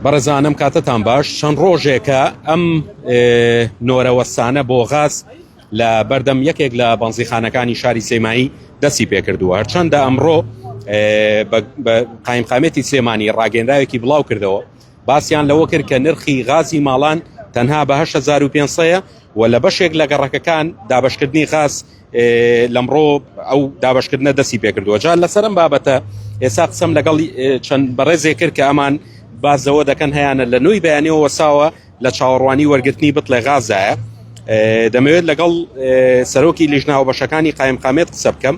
بەڕێزان ئەم کاتەتان باش چەند ڕۆژێکە ئەم نۆرەوەستانە بۆ غاز لە بەردەم یەکێک لە بەنزیخانەکانی شاری سلێمانی دەستی پێکردووە هەرچەندە ئەمڕۆ قایمقامێتی سلێمانی ڕاگەنراوێکی بڵاو کردەوە باسیان لەوە کرد کە نرخی غازی ماڵان تەنها بە 8500 و لە بەشێک لە گەڕەکەکان دابشکردنی غاز لەمڕۆ ئەو دابشکردنە دەستی پێکردووە جا لەسەر ئەم بابەتە ئێستا قسەم لەگەڵ چەند بەڕێزێک کرد کە ئەمان بازەوە دەکەن هەیانە لە نوێی بەیانەوە وەساوە لە چاوەڕوانی وەرگرتنی بتڵێ غازایە دەمەوێت لەگەڵ سەرۆکی لیژناوە بەشەکانی قایمقامێت قسە بکەم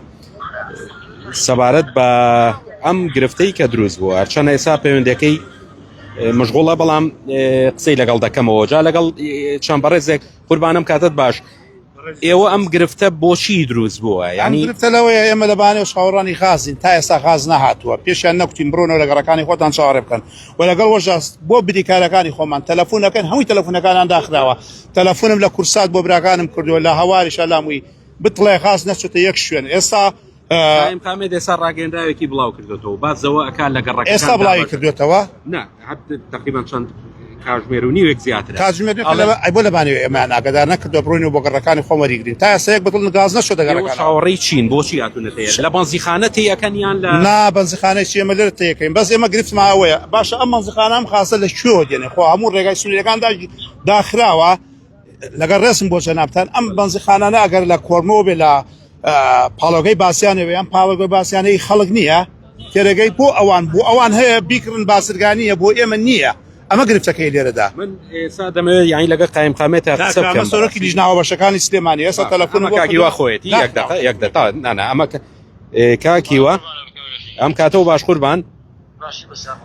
سەبارەت بە ئەم گرفتەی کە دروست بووە هەرچەند ئێستا پەیوەندەکەی مشغوڵە بەڵام قسەی لەگەڵ دەکەمەوە جا لەگەڵ چەند بەڕێزێک قوربانم کاتت باش ئێوە ئەم گرفتە بۆچی دروست بووە؟ یانی گرفتە لەوەیە ئێمە لە بانێ و چاوەڕانی غازین تا ئێستا غاز نەهاتووە پێشیان نەکوتین بڕۆنەوە لە گەڕەکانی خۆتان چاوەڕێ بکەن و لەگەڵ وەژا بۆ بریکارەکانی خۆمان تەلەفونەکەن هەمووی تەلەفونەکانیان داخراوە تەلەفونم لە کورسات بۆ براکانم کردووە لە هەواریشە لامووی بتڵێ غاز نەچێتە یەک شوێن ئێستا قایمقامێت ئێستا ڕاگەندراوێکی بڵاو کردوێتەوە باس لەوە ئەکا لە گەڕەکەکان ئێستا بڵاوی کردوێتەوە نا تقریبا چەند کاژمێر و نیوێک زیاتر کاتژمێر ئەی بۆ لەبانەوە ئێمەیان ئاگادار نەکردووە بڕۆین و بۆ گەڕەکانی خۆم وەریگرین تا ئێستا یەک بتڵ گاز نەچۆتە گەڕەکان چاوەڕێی چین بۆچی هاتوونەتە لە بەنزیخانە تێیەکەن یان لە نا بەنزیخانەی چی ئێمە لێرە تێیەکەین بەس ئێمە گرفتمان ئەوەیە باشە ئەم بەنزیخانە ئەم خاسە لە کوێوە دێنێ خۆ هەموو ڕێگای سنوورەکان داخراوە لەگەڵ ڕێزم بۆ جەنابتان ئەم بەنزیخانانە ئەگەر لە کۆرمەوە بێ لە پاڵۆگەی باسیانەوە یان پاڵۆگەی باسیانەی خەڵک نییە تێرەگەی بۆ ئەوان بۆ ئەوان هەیە بیکڕن بازرگانیە بۆ ئێمە نییە ئەمە گرفتەکەی لێرەدا من ئێستا دەمەوێت یانی لەگەڵ قایمقامێتە قسە بکەم سەرۆکی لیژناوە بەشەکانی سلێمانی ئێستا تەلەفۆن کاکی وا خۆیەتی یەک دقە یەک دقە نانا ئەمە کاکی وا ئەم کاتەوە باش قوربان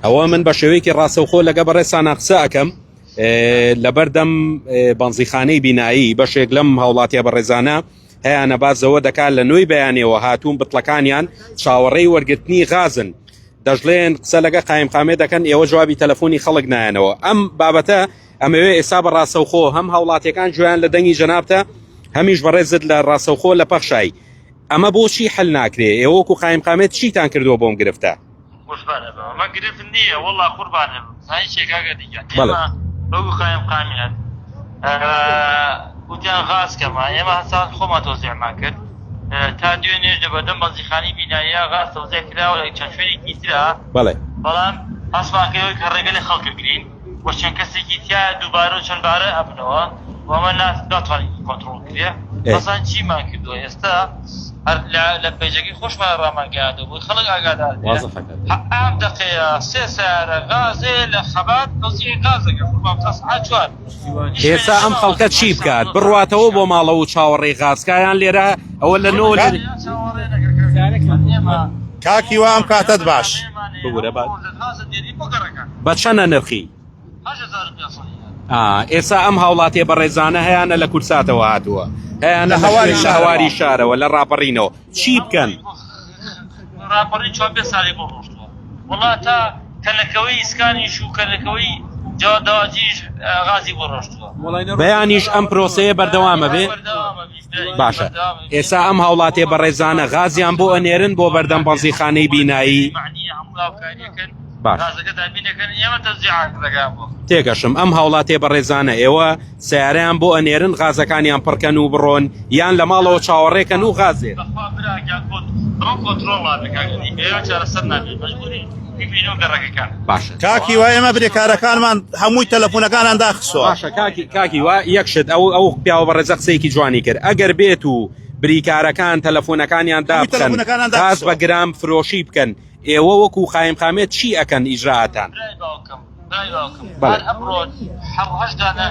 ئەوە من بە شێوەیەکی ڕاستەوخۆ لەگە بەڕێزتانە قسە ئەکەم لەبەردەم بەنزیخانەی بینایی بەشێک لەم هاوڵاتیە بەڕێزانە هەیانە بازەوە دەکات لە نوێی بەیانەوە هاتوون بتڵەکانیان چاوەڕێی وەرگرتنی غازن دەشڵێن قسە لەگە قایمقامێ دەکەن ئێوە جوابی تەلەفۆنی خەڵک نایەنەوە ئەم بابەتە ئەمەوێ ئێستا بە ڕاستەوخۆ هەم هاوڵاتیەکان گوێیان لە دەنگی جەنابتە هەمیش بەڕێزت لە ڕاستەوخۆ لە پەخشای ئەمە بۆچی حل ناکرێ ئێوە وەکو قایمقامێت چیتان کردووە بۆم گرفتە؟ قوربانە بم ئەمە گرفت نییە وەڵا قوربانە بم زانی چیە کاکە دیگە ئێمە وەکو قایمقامیەت وتیان غاز کەمە ئێمە هەسان خۆمان تۆزیعمان کرد تا دوێنێش لە بەردەم بەنزیخانی بینایە غاز تەوزیع کراوە لە چەند شوێنێکی ترا بەڵێ بەڵام هەستمان کرد کە ڕێگە لە خەڵک گرین و چەند کەسێکی تیایە دووبارە و چەند بارە ئەبنەوە و ئەمە ناتوانین کۆنتڕۆڵ کرێ مەسەن چیمان کردووە ئێستا هەر لە پەیجەکەی خۆشمان ڕامان گەیاندووە بۆی خەڵک ئاگادار بێ ئەم دەقەیە سێ سەیارە غازێ لە خەبات تەوزیعی غازەکە قوربان تا سەعات چوار ئێستا ئەم خەڵکە چی بکات بڕواتەوە بۆ ماڵەوە و چاوەڕێی غازکایان لێرە ئەوە لە نۆ کاکی وا ئەم کاتەت باش ببورە با بە چەنە نرخی؟ ئێستا ئەم هاوڵاتیە بەڕێزانە هەیانە لە کورساتەوە هاتووە هەیانە لە هەواری هەواری شارەوە لە ڕاپەڕینەوە چی بکەن؟ ڕاپەڕی چوار پێ ساڵی بۆ ڕۆشتووە وڵا تا کەنەکەوەی ئیسکانیش و کەنەکەوەی جواداجیش غازی بۆ ڕۆشتووە بەیانیش ئەم پرۆسەیە بەردەوامە بێ باشە ئێستا ئەم هاوڵاتیە بەڕێزانە غازیان بۆ ئەنێرن بۆ بەردەم بەنزیخانەی بینایی باش تێگەشم ئەم هاوڵاتیە بەڕێزانە ئێوە سیارەیان بۆ ئەنێرن غازەکانیان پڕکەن و بڕۆن یان لە ماڵەوە چاوەڕێکەن و غازێ باشە کاکی وا ئێمە برێکارەکانمان هەمووی تەلەفۆنەکانیان داخستووە باشە کاکی کاکی وا یەک شت ئەو ئەو پیاوە بەڕێزە قسەیەکی جوانی کرد ئەگەر بێت و بریکارەکان تەلەفۆنەکانیان هەمووی دابخەن تەلەفۆنەکانیان غاز داخستووە بە گرام فرۆشی بکەن ئێوە وەکو قایمقامێت چی ئەکەن ئیجرائاتان برای باوکم برای باوکم بەڵێ هەر ئەمڕۆ حەو هەشت دانە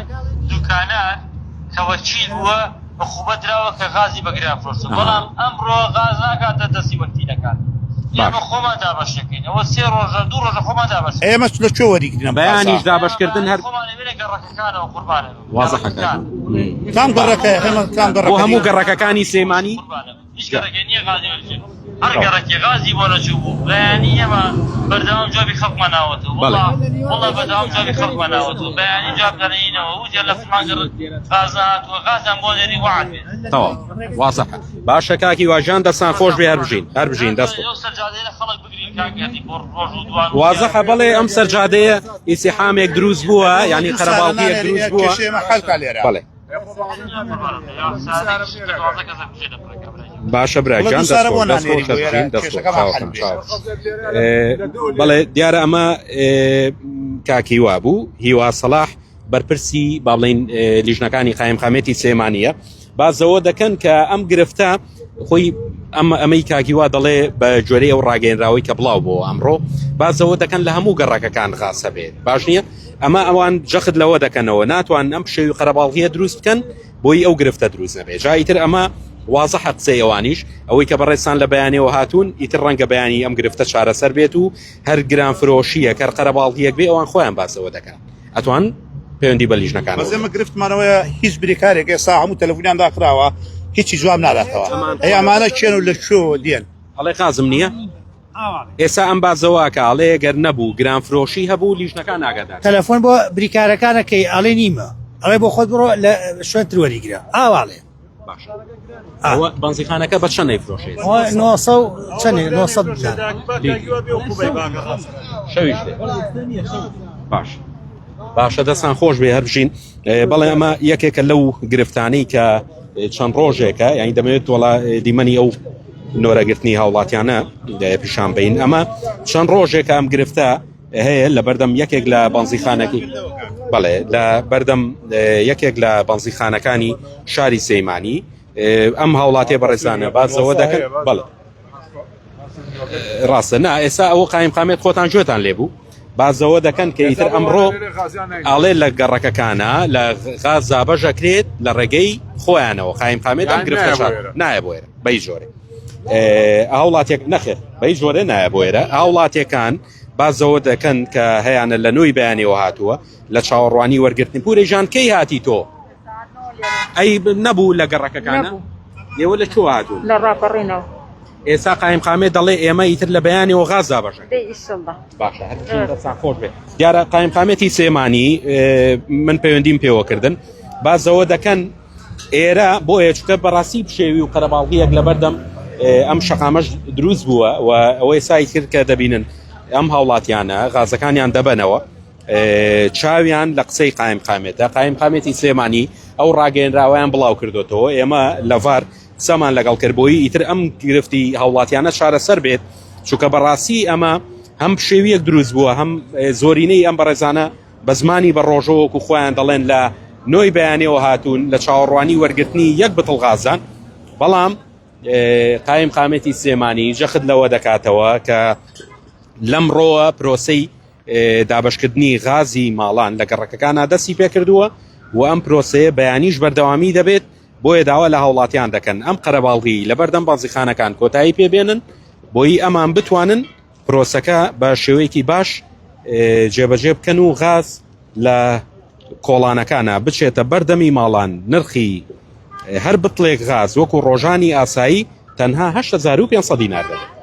دوکانان کە وەکیل بووە عقوبە دراوە کە غازی بە گران فرۆشتوە ئەها بەڵام ئەمڕۆ غاز ناگاتە دەستی وەکیلەکان باش ئێمە خۆمان دابەشەکەین ئەوە سێ ڕۆژە دوو ڕۆژە خۆمان دابەشەکەین ئێمە لە کوێ وەریگرین ئەم غازە بەیانیش دابەشکردن ئێمە هەر خۆمان ئەوێ لە گەڕەکەکانەوە قوربانە بم وازحە گەڕەکەکان کاکی کام باش گەڕەکەیە ئێمە کام بۆ گەڕەکە هەموو دێین گەڕەکەکانی سلێمانی قوربانە بم هیچ گەڕەکێ نییە غازی بەچێ هەر تەواو. گەڕەکێ غازی بۆ نەچوو بوو بەیانی ئێمە بەردەوام جوابی خەڵکمان ناوەتەوە بەڵێ وەڵا وەڵا بەردەوام جوابی خەڵکمان ناوەتەوە بەیانی جواب دەنێینەوە وتیان لە فڵان گەڕەک غاز نەهاتووە غازیان بۆ نێری وەعد بێ تەواو وازحە باشە کاکی واژان دەستان خۆش بێ هەر بژین هەر بژین دەست لەو سەر جادەیە خەڵک بگرین. وازحە بەڵێ ئەم سەرجادەیە ئیسیحامێک دروست بووە یعنی قەرەباڵغیەک دروست بووە بەڵێ باشە براگیان بەڵێ دیارە ئەمە کاکی وا بوو هیوا سەلاح بەرپرسی با بڵین لیژنەکانی قایمقامێتی سلێمانیە بازەوە دەکەن کە ئەم گرفتە خۆی ئەمە ئەمەی کاکیوا دەڵێ بە جۆرەی ئەو ڕاگەێنراوەی کە بڵاو بۆ ئەمڕۆ بازەوە دەکەن لە هەموو گەڕەکەکان غاسە بێت باش نییە ئەمە ئەوان جەخت لەوە دەکەنەوە ناتوان ئەم پشێوی قەرەباڵغیە دروست بکەن بۆی ئەو گرفتە دروست نەبێت جا ئیتر ئەمە وازحە قسەی ئەوانیش ئەوەی کە بەڕێزتان لە بەیانەوە هاتوون ئیتر ڕەنگە بەیانی ئەم گرفتە چارەسەر بێت و هەر گرانفرۆشییەک هەر قەرەباڵغیەک بێ ئەوان خۆیان باسەوە دەکەن ئەتوان پەیوەندی بە لیژنەکان بەس ئێمە گرفتمانەوەیە هیچ بریکارێک ئێستا هەموو تەلەفۆنیان داخراوە هیچی جواب ناداتەوە ئەی ئەمانە کێن و لە کوێوە دێن ئەڵێ قازم نییە ئێسا ئەم بازەوە کە ئەڵێ گەر نەبوو گرانفرۆشی هەبوو لیژنەکان ئاگادار تەلەفۆن بۆ بریکارەکانەکەی ئەڵێ نیمە ئەڵێ بۆ خۆت بڕۆ لە شوێن تر وەریگرە ئاواڵێ باشە ئەوە بەنزیخانەکە بە چەند نەیفرۆشێت 900 چەندێ 900 دینار شەویش دێ باش باشە دەستان خۆش بێ هەر بژین بەڵێ ئەمە یەکێکە لەو گرفتانەی کە چەند ڕۆژێکە یانی دەمەوێت وڵا دیمەنی ئەو نۆرەگرتنی هاوڵاتیانە پیشان بین ئەمە چەند ڕۆژێکە ئەم گرفتە هەیە لە بەردەم یەکێک لە بەنزیخانەکەی بەڵێ لە بەردەم یەکێک لە بەنزیخانەکانی شاری سەیمانی ئەم هاوڵاتیە بەڕێزانە بازەوە دەکەن بەڵێ ڕاستە نا ئێستا ئەوە قایم قامێت خۆتان گوێتان لێبوو بازەوە دەکەن کە ئیتر ئەمڕۆ ئاڵێ لە گەڕەکەکانە لە غاز زابەژەکرێت لە ڕێگەی خۆیانەوە قایم قامێت ئەم گرفتە نایە بۆ ئێرە بەی جۆرێ هاوڵاتێک نەخێر بەی جۆرە نایە بۆ ئێرە هاوڵاتێکان بازەوە دەکەن کە هەیەە لە نوێی بەیانەوە هاتووە لە چاوەڕوانی وەرگرتنی پورێژان کەی هاتی تۆ ئەی نەبوو لە گەڕەکەکانە ئێوە لە کوێوە هاتوون؟ لە ڕاپەڕینەوە. ئێستا قایمقامێ دەڵێ ئێمە ئیتر لە بەیانەوە غاز دابەشەکەین. دەی ئیشەڵڵا. باشە هەر بژین دەستان خۆش بێ. دیارە قایمقامێتی سلێمانی من پەیوەندیم پێوە کردن بازەوە دەکەن ئێرە بۆیە چونکە بەڕاستی پشێوی و قەرەباڵغیەک لەبەردەم ئەم شەقامەش دروست بووە و ئەوەی سای کرد کە دەبینن ئەم هاوڵاتیانە غازەکانیان دەبەنەوە چاویان لە قسەی قایمقامێتە قایمقامێتی سلێمانی ئەو ڕاگەیەنراوەیان بڵاو کردوتەوە ئێمە لەڤار قسەمان لەگەڵ کرد بۆی ئیتر ئەم گرفتی هاوڵاتیانە چارەسەر بێت چونکە بەڕاستی ئەمە هەم پشێویەک دروست بووە هەم زۆرینەی ئەم بەڕێزانە بە زمانی بە ڕۆژەوەکو خۆیان دەڵێن لە نۆی بەیانەوە هاتوون لە چاوەڕوانی وەرگرتنی یەک بتڵ غازان بەڵام قایم قامێتی سلێمانی جەخت لەوە دەکاتەوە کە لەمڕۆوە پرۆسەی دابەشکردنی غازی ماڵان لە گەڕەکەکانا دەستی پێکردووە و ئەم پرۆسەیە بەیانیش بەردەوامی دەبێت، بۆیە داوا لە هاوڵاتیان دەکەن ئەم قەرەباڵغی لەبەردەم بەنزیخانەکان کۆتایی پێبێنن بۆی ئەمان بتوانن پرۆسەکە بە شێوەیەکی باش جێبەجێ بکەن و غاز لە کۆڵانەکانە بچێتە بەردەمی ماڵان نرخی هەر بتڵێک غاز وەکو ڕۆژانی ئاسایی تەنها 8500 دینار دەبێت.